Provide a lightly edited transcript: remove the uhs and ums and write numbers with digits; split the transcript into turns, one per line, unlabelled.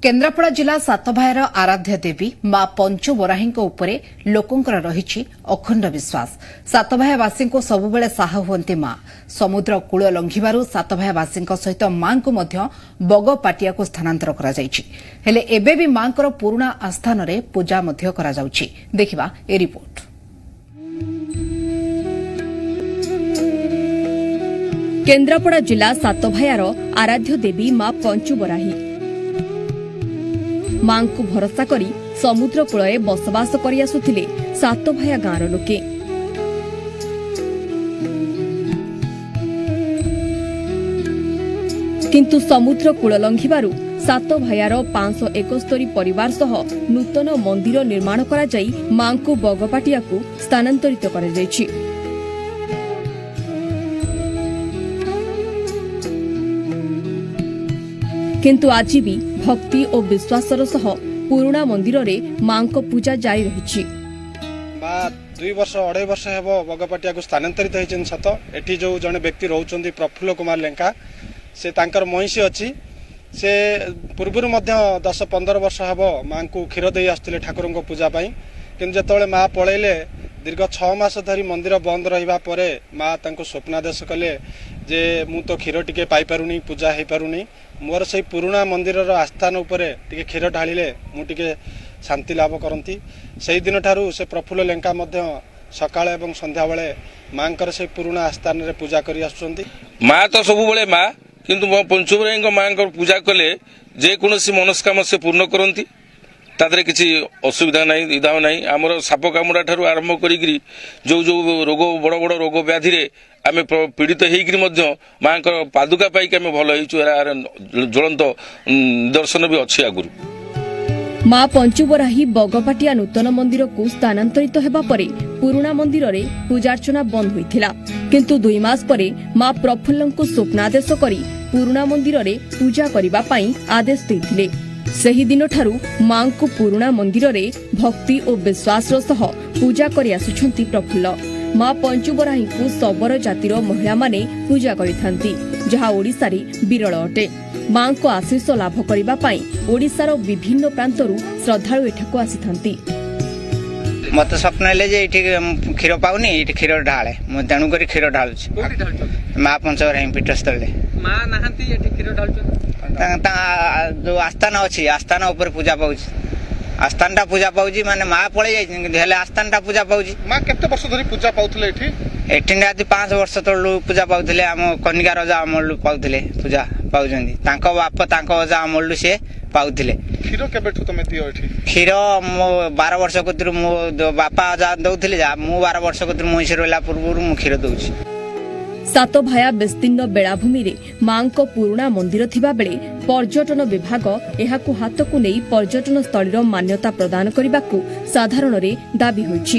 କେନ୍ଦ୍ରାପଡ଼ା ଜିଲ୍ଲା ସାତଭାୟାର ଆରାଧ୍ୟ ଦେବୀ ମା ପଞ୍ଚୁବରାହୀଙ୍କ ଉପରେ ଲୋକଙ୍କର ରହିଛି ଅଖଣ୍ଡ ବିଶ୍ୱାସ। ସାତଭାୟାବାସୀଙ୍କୁ ସବୁବେଳେ ସାହା ହୁଅନ୍ତି ମା। ସମୁଦ୍ର କୂଳ ଲଙ୍ଘିବାରୁ ସାତଭାୟାବାସୀଙ୍କ ସହିତ ମାଙ୍କୁ ମଧ୍ୟ ବଗପାଟିଆକୁ ସ୍ଥାନାନ୍ତର କରାଯାଇଛି। ହେଲେ ଏବେ ବି ମାଙ୍କର ପୁରୁଣା ଆସ୍ଥାନରେ ପୂଜା ମଧ୍ୟ କରାଯାଉଛି। ଦେଖିବା ଏ ରିପୋର୍ଟ।
କେନ୍ଦ୍ରାପଡ଼ା ଜିଲ୍ଲା ସାତଭାୟାର ଆରାଧ୍ୟ ଦେବୀ ମା ପଞ୍ଚୁବରାହୀ। ମାଙ୍କୁ ଭରସା କରି ସମୁଦ୍ର କୂଳରେ ବସବାସ କରିଆସୁଥିଲେ ସାତଭାୟା ଗାଁର ଲୋକେ। କିନ୍ତୁ ସମୁଦ୍ର କୂଳ ଲଙ୍ଘିବାରୁ ସାତଭାୟାର 571 ପରିବାର ସହ ନୂତନ ମନ୍ଦିର ନିର୍ମାଣ କରାଯାଇ ମାଙ୍କୁ ବଗପାଟିଆକୁ ସ୍ଥାନାନ୍ତରିତ କରାଯାଇଛି। କିନ୍ତୁ ଆଜି ବି ଭକ୍ତି ଓ ବିଶ୍ୱାସର ସହ ପୁରୁଣା ମନ୍ଦିରରେ ମାଙ୍କ ପୂଜା ଜାରି ରହିଛି।
ମା 2 ବର୍ଷ 2.5 ବର୍ଷ ହେବ ବଗପାଟିଆକୁ ସ୍ଥାନାନ୍ତରିତ ହେଇଛନ୍ତି ସତ। ଏଠି ଯେଉଁ ଜଣେ ବ୍ୟକ୍ତି ରହୁଛନ୍ତି ପ୍ରଫୁଲ୍ଲ କୁମାର ଲେଙ୍କା, ସେ ତାଙ୍କର ମଇଁଷି ଅଛି। ସେ ପୂର୍ବରୁ ମଧ୍ୟ 10-15 ବର୍ଷ ହେବ ମାଙ୍କୁ କ୍ଷୀର ଦେଇ ଆସୁଥିଲେ ଠାକୁରଙ୍କ ପୂଜା ପାଇଁ। କିନ୍ତୁ ଯେତେବେଳେ ମା ପଳେଇଲେ, ଦୀର୍ଘ 6 ମାସ ଧରି ମନ୍ଦିର ବନ୍ଦ ରହିବା ପରେ ମା ତାଙ୍କୁ ସ୍ୱପ୍ନାଦେଶ କଲେ ଯେ ମୁଁ ତ କ୍ଷୀର ଟିକେ ପାଇପାରୁନି, ପୂଜା ହେଇପାରୁନି, ମୋର ସେଇ ପୁରୁଣା ମନ୍ଦିରର ଆସ୍ଥାନ ଉପରେ ଟିକେ କ୍ଷୀର ଢାଳିଲେ ମୁଁ ଟିକେ ଶାନ୍ତି ଲାଭ କରନ୍ତି। ସେଇଦିନଠାରୁ ସେ ପ୍ରଫୁଲ୍ଲ ଲେଙ୍କା ମଧ୍ୟ ସକାଳେ ଏବଂ ସନ୍ଧ୍ୟାବେଳେ ମାଙ୍କର ସେଇ ପୁରୁଣା ଆସ୍ଥାନରେ ପୂଜା କରି ଆସୁଛନ୍ତି।
ମା ତ ସବୁବେଳେ ମା, କିନ୍ତୁ ମୋ ପଞ୍ଚୁବରାହୀଙ୍କ ମାଙ୍କର ପୂଜା କଲେ ଯେକୌଣସି ମନସ୍କାମ ସେ ପୂର୍ଣ୍ଣ କରନ୍ତି। ତା ଦେହରେ କିଛି ଅସୁବିଧା ନାହିଁ, ଦ୍ୱିଧା ନାହିଁ। ଆମର ସାପ କାମୁଡ଼ା ଠାରୁ ଆରମ୍ଭ କରିକିରି ଯେଉଁ ଯେଉଁ ରୋଗ, ବଡ଼ ବଡ଼ ରୋଗ ବ୍ୟାଧିରେ ଆମେ ପୀଡ଼ିତ ହେଇକିରି ମଧ୍ୟ ମାଙ୍କର ପାଦୁକା ପାଇକି ଆମେ ଭଲ ହେଇଛୁ। ଏହାର ଜ୍ୱଳନ୍ତ ନିଦର୍ଶନ ବି ଅଛି ଆଗରୁ।
ମା ପଞ୍ଚୁବରାହୀ ବଗପାଟିଆ ନୂତନ ମନ୍ଦିରକୁ ସ୍ଥାନାନ୍ତରିତ ହେବା ପରେ ପୁରୁଣା ମନ୍ଦିରରେ ପୂଜାର୍ଚ୍ଚନା ବନ୍ଦ ହୋଇଥିଲା। କିନ୍ତୁ 2 ମାସ ପରେ ମା ପ୍ରଫୁଲ୍ଲଙ୍କୁ ସ୍ୱପ୍ନାଦେଶ କରି ପୁରୁଣା ମନ୍ଦିରରେ ପୂଜା କରିବା ପାଇଁ ଆଦେଶ ଦେଇଥିଲେ। ସେହିଦିନଠାରୁ ମାଙ୍କୁ ପୁରୁଣା ମନ୍ଦିରରେ ଭକ୍ତି ଓ ବିଶ୍ୱାସର ସହ ପୂଜା କରି ଆସୁଛନ୍ତି ପ୍ରଫୁଲ୍ଲ। ମା ପଞ୍ଚୁବରାହୀଙ୍କୁ ଶବର ଜାତିର ମହିଳାମାନେ ପୂଜା କରିଥାନ୍ତି, ଯାହା ଓଡ଼ିଶାରେ ବିରଳ ଅଟେ। ମାଙ୍କ ଆଶିଷ ଲାଭ କରିବା ପାଇଁ ଓଡ଼ିଶାର ବିଭିନ୍ନ ପ୍ରାନ୍ତରୁ ଶ୍ରଦ୍ଧାଳୁ ଏଠାକୁ ଆସିଥାନ୍ତି।
ମତେ ସ୍ୱପ୍ନ ହେଲେ ଯେ ଏଇଠି କ୍ଷୀର ପାଉନି, ଏଇଠି କ୍ଷୀର ଢାଳେ, ମୁଁ ତେଣୁକରି କ୍ଷୀର ଢାଳୁଛି ମା ପଞ୍ଚବରାହୀ ପୀଠସ୍ଥଳୀରେ।
ମା ନାହାନ୍ତି, ଏଠି କ୍ଷୀର ଢାଳୁଛନ୍ତି?
ଯୋଉ ଆସ୍ଥାନ ଅଛି, ଆସ୍ଥାନ ଉପରେ ପୂଜା ପାଉଛି। ଆସ୍ଥାନଟା ପୂଜା ପାଉଛି ମାନେ ମା ପଳେଇ ଯାଇଛି, କିନ୍ତୁ ହେଲେ ଆସ୍ଥାନଟା ପୂଜା ପାଉଛି।
ମା କେତେ ବର୍ଷ ଧରି ପୂଜା ପାଉଥିଲେ ଏଠି?
ଏଠି ନିହାତି 5 ବର୍ଷ ତଳୁ ପୂଜା ପାଉଥିଲେ। ଆମ କନିକା ରଜା ଅମଳରୁ ପାଉଥିଲେ, ପୂଜା ପାଉଛନ୍ତି। ତାଙ୍କ ବାପ ତାଙ୍କ ଅଜା ଅମଳରୁ ସିଏ ପାଉଥିଲେ।
କ୍ଷୀର କେବେଠୁ ତମେ ଦିଅ ଏଠି?
କ୍ଷୀର ମୋ 12 ବର୍ଷ କତିରୁ ମୋ ବାପା ଅଜା ଦଉଥିଲେ, ଯା ମୁଁ 12 ବର୍ଷ କତିରୁ ମଇଁଷି ରହିଲା ପୂର୍ବରୁ ମୁଁ କ୍ଷୀର ଦଉଛି।
ସାତଭାୟା ବିସ୍ତୀର୍ଣ୍ଣ ବେଳାଭୂମିରେ ମାଙ୍କ ପୁରୁଣା ମନ୍ଦିର ଥିବାବେଳେ ପର୍ଯ୍ୟଟନ ବିଭାଗ ଏହାକୁ ହାତକୁ ନେଇ ପର୍ଯ୍ୟଟନ ସ୍ଥଳୀର ମାନ୍ୟତା ପ୍ରଦାନ କରିବାକୁ ସାଧାରଣରେ ଦାବି ହୋଇଛି।